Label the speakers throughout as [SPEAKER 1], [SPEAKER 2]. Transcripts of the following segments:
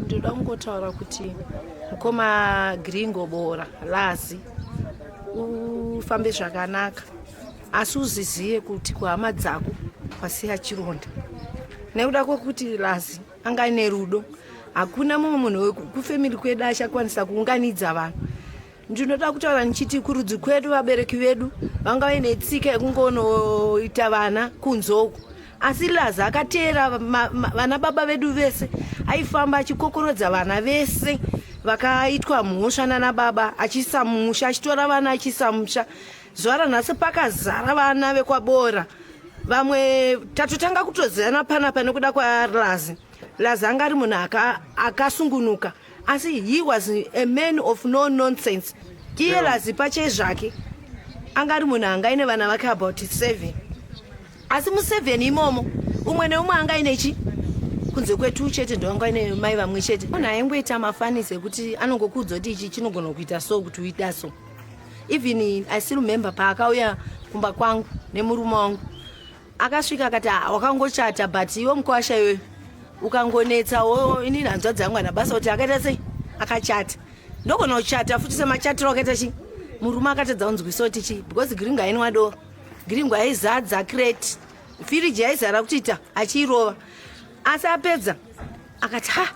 [SPEAKER 1] Ndoda kungotaura kuti mukoma Gringo Bora Lazi ufambe zvakanaka, asi uziziye kuti kuhama dzako wasiya chironda nekuda kwekuti Lazi anga aine rudo. Hakuna mumwe munhu wekufemili kwedu achakwanisa kuunganidza vanhu. Ndinoda kutaura ndichiti kurudzi kwedu vabereki vedu vanga vaine tsika yekungonoita vana kunze uku, asi Laza akateera vana baba vedu vese. Aifamba achikokorodza vana vese vakaitwa mhosva nana baba, achiisa musha, achitora vana achiisa musha. Zuva ranhasi pakazara vana vekwaBora, vamwe tatotanga kutozivana panapa nekuda kwaLazi. Lazi anga ari munhu akasungunuka, asi he was a man of no nonsense. Iye Lazi pachezvake anga ari munhu anga aine vana vake about 7, asi mu7 imomo umwe neumwe anga aine chi kunze kwetu chete ndo anga aine mai vamwe chete. Munhu aingoita mafunnies ekuti anongokuudza kuti ichi chinogona kuita so, kuti uita so. Even I still remember paakauya kumba kwangu nemurume wangu, akasvika akati, "Ah, wakangochata, but iwe mukwasha iweyo ukangonetsawo inini hanzvadzi yangu ana basa kuti akaita sei, akachata, ndogona kuchata futi semachatiro akaita chi." Murume akatadza kunzwisa kuti chi, because Gringo ainwa doro. Gringo aizadza crate, firiji yaizara kutiita achiirova, asi apedza akati, "Ha,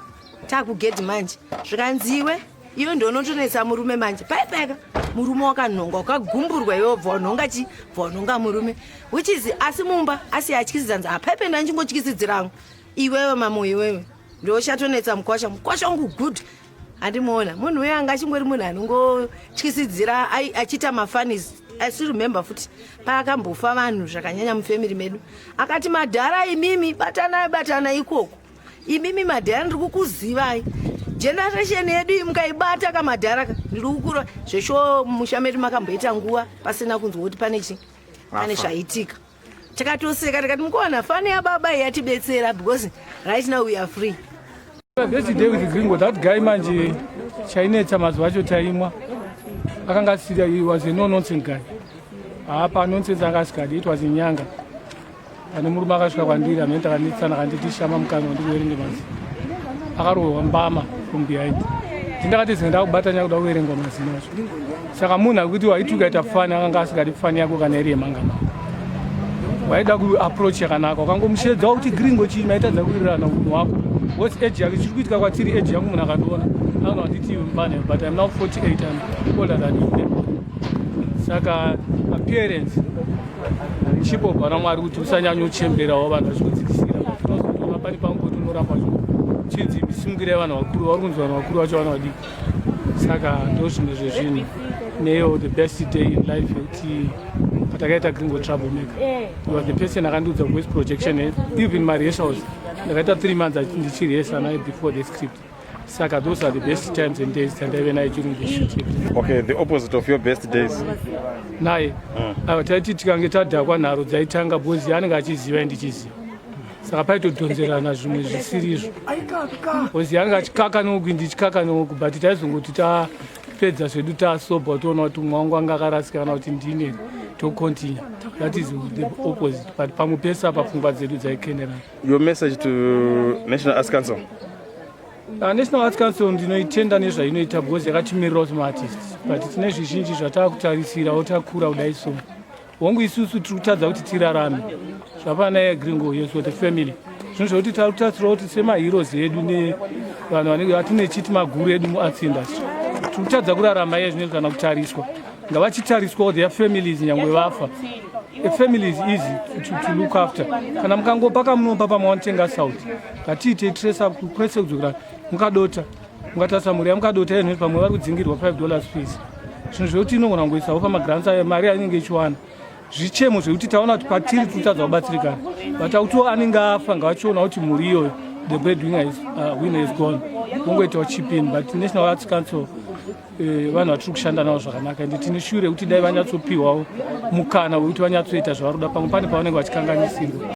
[SPEAKER 1] taakugedhi manje." Zvikanziwe, "Iwe ndonotonetsa murume manje." Paipaika murume wakanhonga, wakagumburwa, iwe bva wanhonga chi, bva wanhonga murume, which is asi mumba asi atyisidzanzi hapaipe ndanjingotyisidzirangu iwewe mamo, iwewe ndochatonetsa mukwasha. Mukwasha wangu good handimuona munhu uyo anga achingori munhu anongotyisidzira achiita mafunnies. I still remember futi paakambofa vanhu zvakanyanya mufamily medu, akati, "Madhara imimi, batanai, batanai ikoko. Imimi madhara, ndiri kukuzivai, generation yedu iyi mukaibata kamadhara ka, ndiri kukura zvesho." Musha medu makamboita nguva pasina kunzwa kuti pane chi pane zvaitika. Takatoseka tikati, "Mukuona funny yababa iyi yatibetsera, because right now we are free."
[SPEAKER 2] Best day with Gringo, that guy manje chainetsa mazuva acho taimwa, akanga asiri, he was a no nonsense guy. Haapa nonsense anga asikadi. It was inyanga pane murume akasvika kwandiri amene takanetsana, kanditi, "Shama mukanwa ndikuverenge mazino." Akarohwa mbama from behind. Ndindakati zinga ndakubata nyaya kuda kuverengwa mazino acho. Saka munhu akuti waiti ukaita funny, akanga asikadi funny yako kana iri yemangama. Waida kuapproach yakanaka, ukangomushedza kuti, "Gringo chii?" Maitadza kuwirirana unhu wako because age yake chiri kuitika kwatiri. Age yangu munhu akandiona anogona kunditi mbane, but I'm now 48, I'm older than you. Saka appearance chipo bva Mwari kuti usanyanyochemberawo vanhu vachikudzikisira. Unozotoona pane pamwe kuti unoramba chinzi misimukirai vanhu vakuru, vari kunzi vanhu vakuru vacho vana vadiki. Saka ndo zvimwe zvezvinhu. Neyo the best day in life yekuti patakaita Gringo Troublemaker, he was the person akandiudza voice projection. Even marehearsals ndakaita 3 months ndichirehearsa naye before the script. Saka those are the best times and days tandaive naye during the shoot.
[SPEAKER 3] Okay, the opposite of your best days?
[SPEAKER 2] Naye aiwa, taiti tikange tadhakwa nharo dzaitanga because anenge achiziva, ndichiziva, saka paitodhonzerana zvimwe zvisiri izvo because anenge achikaka neuku, ndichikaka neuku, but taizongoti tapedza zvedu tasobha, toona kuti umwe wangu anga akarasika kana kuti ndine, tocontinue. That is the opposite, but pamwe pese apa pfungwa dzedu dzaikenerana.
[SPEAKER 3] Your message to National Arts Council?
[SPEAKER 2] National Arts Council ndinoitenda nezvainoita because yakatimirirawo semaartist, but tine zvizhinji zvatakutarisirawo takura kudai. So hongu, isusu tiri kutadza kuti tirarame zvapana Gringo yes with the family, zvinhu zvokuti tari kutarisirawo kuti semaheroes edu nevanhu vanenge vatine chiti maguru edu muarts industry, tiri kutadza kurarama iye zvino kana kutariswa. Ngavachitariswawo their families nyangwe vafa. A family is easy to look after. Kana mukangopa kamunopa pamawanotenga sauti, ngatiitei trace up kwese kudzokera mukadota, mukatarisa mhuri yamukadota ino, pamwe vari kudzingirwa $5 fees, zvinhu zvekuti inogona kungoisawo pamagrants ayo mari yainenge ichiwana. Zvichemo zvekuti taona kuti patiri tirikutadza kubatsirikana, but akuti anenge afa ngavachiona kuti mhuri iyoyo, the breadwinner is, winner is gone, vongoitawo chip in. But National Arts Council, vanhu vatiri kushanda navo zvakanaka, ende tine shure yekuti dai vanyatsopiwawo mukana wekuti vanyatsoita zvavari kuda. Pamwe pane pavanenge vachikanganisirwa.